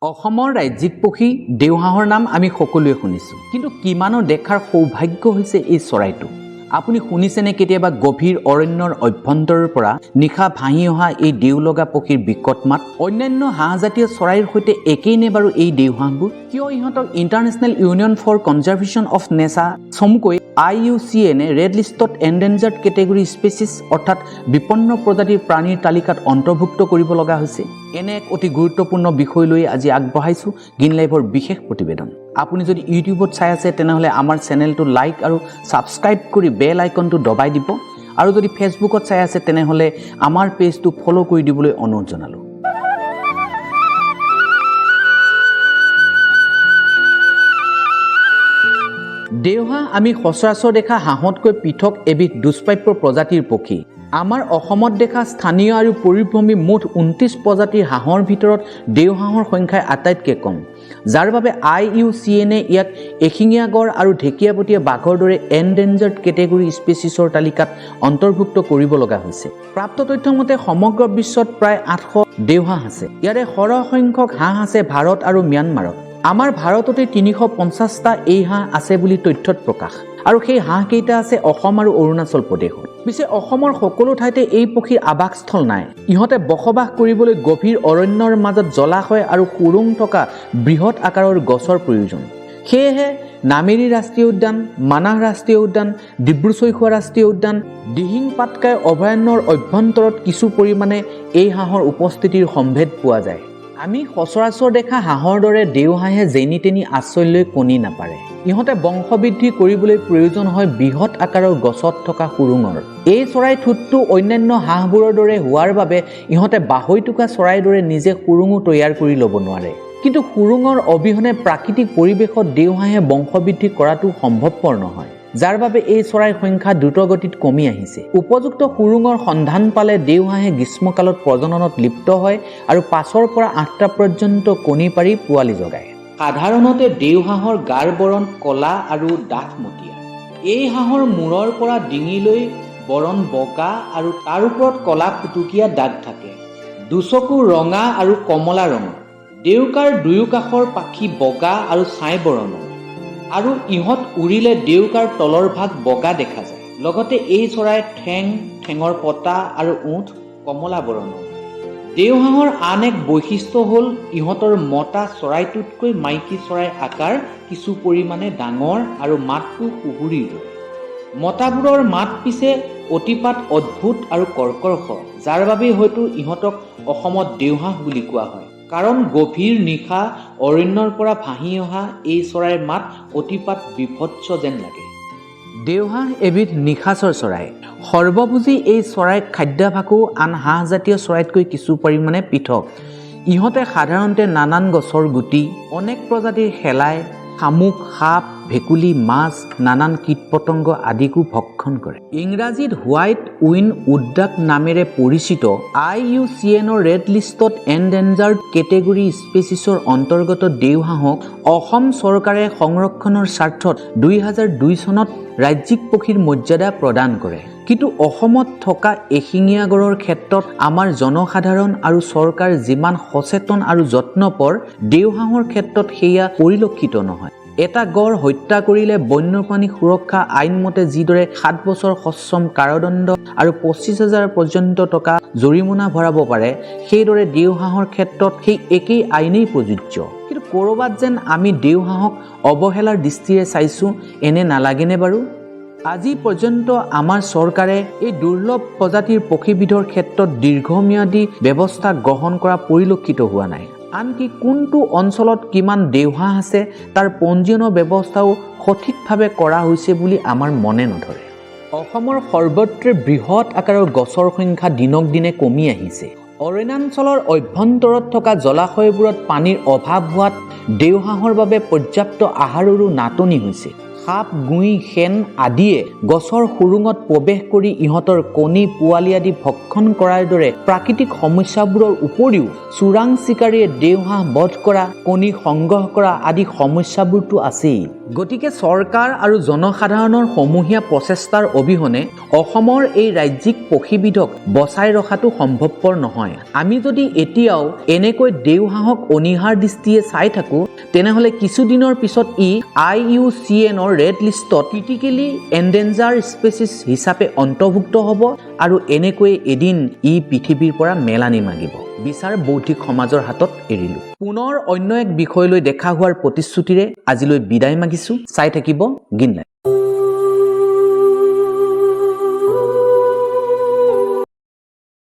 অসমৰ ৰাজ্যিক পক্ষী দেওহাঁহৰ নাম আমি সকলোৱে শুনিছোঁ, কিন্তু কিমানৰ দেখাৰ সৌভাগ্য হৈছে এই চৰাইটো? আপুনি শুনিছেনে কেতিয়াবা গভীৰ অৰণ্যৰ অভ্যন্তৰৰ পৰা নিশা ভাঁহি অহা এই দেওলগা পক্ষীৰ বিকট মাত? অন্যান্য হাঁহজাতীয় চৰাইৰ সৈতে একেই নে বাৰু এই দেওহাঁহবোৰ? কিয় ইহঁতক International Union for Conservation of Nature, চমুকৈ আইইউচিএনে ৰেড লিষ্টত এণ্ডেঞ্জাৰ্ড কেটেগৰী স্পেচিছ, অৰ্থাৎ বিপন্ন প্ৰজাতিৰ প্ৰাণীৰ তালিকাত অন্তৰ্ভুক্ত কৰিব লগা হৈছে? এনে এক অতি গুৰুত্বপূৰ্ণ বিষয় লৈ আজি আগবঢ়াইছোঁ গ্ৰীণ লাইভৰ বিশেষ প্ৰতিবেদন। আপুনি যদি ইউটিউবত চাই আছে, তেনেহ'লে আমাৰ চেনেলটো লাইক আৰু ছাবস্ক্ৰাইব কৰি বেল আইকনটো দবাই দিব আৰু যদি ফেচবুকত চাই আছে, তেনেহ'লে আমাৰ পেজটো ফ'ল' কৰি দিবলৈ অনুৰোধ জনালোঁ। দেওহাঁহ আমি সচৰাচৰ দেখা হাঁহতকৈ পৃথক এবিধ দুষ্প্ৰাপ্য প্ৰজাতিৰ পক্ষী। আমাৰ অসমত দেখা স্থানীয় আৰু পৰিভ্ৰমী মুঠ 29 প্ৰজাতিৰ হাঁহৰ ভিতৰত দেওহাঁহৰ সংখ্যাই আটাইতকৈ কম, যাৰ বাবে আইইউচিএনে ইয়াক এশিঙীয়া গঁড় আৰু ঢেকীয়াপতীয়া বাঘৰ দৰে এনডেঞ্জাৰ্ড কেটেগৰী স্পেচিছৰ তালিকাত অন্তৰ্ভুক্ত কৰিব লগা হৈছে। প্ৰাপ্ত তথ্য মতে সমগ্ৰ বিশ্বত প্ৰায় 800 দেওহাঁহ আছে। ইয়াৰে সৰহ সংখ্যক হাঁহ আছে ভাৰত আৰু ম্যানমাৰত। আমাৰ ভাৰততে 350টা এই হাঁহ আছে বুলি তথ্যত প্ৰকাশ আৰু সেই হাঁহকেইটা আছে অসম আৰু অৰুণাচল প্ৰদেশত। পিছে অসমৰ সকলো ঠাইতে এই পক্ষীৰ আৱাসস্থল নাই। ইহঁতে বসবাস কৰিবলৈ গভীৰ অৰণ্যৰ মাজত জলাশয় আৰু সুৰুং থকা বৃহৎ আকাৰৰ গছৰ প্ৰয়োজন। সেয়েহে নামেৰি ৰাষ্ট্ৰীয় উদ্যান, মানাহ ৰাষ্ট্ৰীয় উদ্যান, ডিব্ৰু ছৈখোৱা ৰাষ্ট্ৰীয় উদ্যান, দিহিং পাটকাই অভয়াৰণ্যৰ অভ্যন্তৰত কিছু পৰিমাণে এই হাঁহৰ উপস্থিতিৰ সম্ভেদ পোৱা যায়। আমি সচৰাচৰ দেখা হাঁহৰ দৰে দেওহাঁহে যেনি তেনি আশ্ৰয় লৈ কণী নাপাৰে। ইহঁতে বংশবৃদ্ধি কৰিবলৈ প্ৰয়োজন হয় বৃহৎ আকাৰৰ গছত থকা সুৰুঙৰ। এই চৰাই ঠোঁটটো অন্যান্য হাঁহবোৰৰ দৰে হোৱাৰ বাবে ইহঁতে বাঢ়ৈটোকা চৰাইৰ দৰে নিজে সুৰুঙো তৈয়াৰ কৰি ল'ব নোৱাৰে। কিন্তু সুৰুঙৰ অবিহনে প্ৰাকৃতিক পৰিৱেশত দেওহাঁহে বংশবৃদ্ধি কৰাটো সম্ভৱপৰ নহয়, যাৰ বাবে এই চৰাইৰ সংখ্যা দ্ৰুতগতিত কমি আহিছে। উপযুক্ত সুৰুঙৰ সন্ধান পালে দেওহাঁহে গ্ৰীষ্মকালত প্ৰজননত লিপ্ত হয় আৰু 5ৰ পৰা 8টা পৰ্যন্ত কণী পাৰি পোৱালি জগায়। সাধাৰণতে দেওহাঁহৰ গাৰ বৰণ ক'লা আৰু ডাঠমটীয়া। এই হাঁহৰ মূৰৰ পৰা ডিঙিলৈ বৰণ বগা আৰু তাৰ ওপৰত ক'লা ফুটুকীয়া দাগ থাকে। দুচকু ৰঙা আৰু কমলা ৰঙৰ। ডেউকাৰ দুয়োকাষৰ পাখি বগা আৰু ছাই বৰণৰ আৰু ইহঁত উৰিলে ডেউকাৰ তলৰ ভাগ বগা দেখা যায়। লগতে এই চৰাইৰ ঠেং, ঠেঙৰ পতা আৰু ওঁঠ কমলা বৰণৰ। দেওহাঁহৰ আন এক বৈশিষ্ট্য হ'ল ইহঁতৰ মতা চৰাইটোতকৈ মাইকী চৰাইৰ আকাৰ কিছু পৰিমাণে ডাঙৰ আৰু মাতটো সুহুৰিৰ দৰে। মতাবোৰৰ মাত পিছে অতিপাত অদ্ভুত আৰু কৰ্কশ, যাৰ বাবেই হয়তো ইহঁতক অসমত দেওহাঁহ বুলি কোৱা হয়। কাৰণ গভীৰ নিশা অৰণ্যৰ পৰা ভাঁহি অহা এই চৰাইৰ মাত অতিপাত বীভৎস যেন লাগে। দেওহাঁহ এবিধ নিশাচৰ চৰাই। সৰ্বভোজী এই চৰাইৰ খাদ্যাভ্যাসো আন হাঁহজাতীয় চৰাইতকৈ কিছু পৰিমাণে পৃথক। ইহঁতে সাধাৰণতে নানান গছৰ গুটি, অনেক প্ৰজাতিৰ শেলাই, শামুক, সাপ, ভেকুলী, মাছ, নানান কীট পতংগ আদিকো ভক্ষণ কৰে। ইংৰাজীত হোৱাইট উইন উডডাক নামেৰে পৰিচিত আইইউচিএনৰ ৰেড লিষ্টত এনডেঞ্জাৰ্ড কেটেগৰী স্পেচিছৰ অন্তৰ্গত দেওহাঁহক অসম চৰকাৰে সংৰক্ষণৰ স্বাৰ্থত 2002 চনত ৰাজ্যিক পক্ষীৰ মৰ্যাদা প্ৰদান কৰে। কিন্তু অসমত থকা এশিঙীয়া গঁড়ৰ ক্ষেত্ৰত আমাৰ জনসাধাৰণ আৰু চৰকাৰ যিমান সচেতন আৰু যত্নপৰ, দেওহাঁহৰ ক্ষেত্ৰত সেয়া পৰিলক্ষিত নহয়। এটা গঁড় হত্যা কৰিলে বন্যপ্ৰাণী সুৰক্ষা আইনমতে যিদৰে 7 বছৰ সশ্ৰম কাৰাদণ্ড আৰু 25,000 পৰ্যন্ত টকা জৰিমনা ভৰাব পাৰে, সেইদৰে দেওহাঁহৰ ক্ষেত্ৰত সেই একেই আইনেই প্ৰযোজ্য। কিন্তু ক'ৰবাত যেন আমি দেওহাঁহক অৱহেলাৰ দৃষ্টিৰে চাইছোঁ, এনে নালাগেনে বাৰু? আজি পৰ্যন্ত আমাৰ চৰকাৰে এই দুৰ্লভ প্ৰজাতিৰ পক্ষীবিধৰ ক্ষেত্ৰত দীৰ্ঘম্যাদী ব্যৱস্থা গ্ৰহণ কৰা পৰিলক্ষিত হোৱা নাই। আনকি কোনটো অঞ্চলত কিমান দেওহাঁহ আছে, তাৰ পঞ্জীয়নৰ ব্যৱস্থাও সঠিকভাৱে কৰা হৈছে বুলি আমাৰ মনে নধৰে। অসমৰ সৰ্বত্ৰে বৃহৎ আকাৰৰ গছৰ সংখ্যা দিনক দিনে কমি আহিছে। অৰণ্যাঞ্চলৰ অভ্যন্তৰত থকা জলাশয়বোৰত পানীৰ অভাৱ হোৱাত দেওহাঁহৰ বাবে পৰ্যাপ্ত আহাৰৰো নাটনি হৈছে। সাপ, গুই, শেন আদিয়ে গছৰ সুৰুঙত প্ৰৱেশ কৰি ইহঁতৰ কণী, পোৱালি আদি ভক্ষণ কৰাৰ দৰে প্ৰাকৃতিক সমস্যাবোৰৰ উপৰিও চোৰাং চিকাৰীয়ে দেওহাঁহ বধ কৰা, কণী সংগ্ৰহ কৰা আদি সমস্যাবোৰতো আছেই। গতিকে চৰকাৰ আৰু জনসাধাৰণৰ সমূহীয়া প্ৰচেষ্টাৰ অবিহনে অসমৰ এই ৰাজ্যিক পক্ষীবিধক বচাই ৰখাটো সম্ভৱপৰ নহয়। আমি যদি এতিয়াও এনেকৈ দেওহাঁহক অনীহাৰ দৃষ্টিয়ে চাই থাকোঁ, তেনেহ'লে কিছুদিনৰ পিছত ই আইইউচিএনৰ ৰেড লিষ্টত ক্ৰিটিকেলি এণ্ডেঞ্জাৰ স্পেচিছ হিচাপে অন্তৰ্ভুক্ত হ'ব আৰু এনেকৈয়ে এদিন ই পৃথিৱীৰ পৰা মেলানি মাগিব। বিচাৰ বৌদ্ধিক সমাজৰ হাতত এৰিলোঁ। পুনৰ অন্য এক বিষয় লৈ দেখা হোৱাৰ প্ৰতিশ্ৰুতিৰে আজিলৈ বিদায় মাগিছোঁ। চাই থাকিব গ্ৰীণ লাইফ।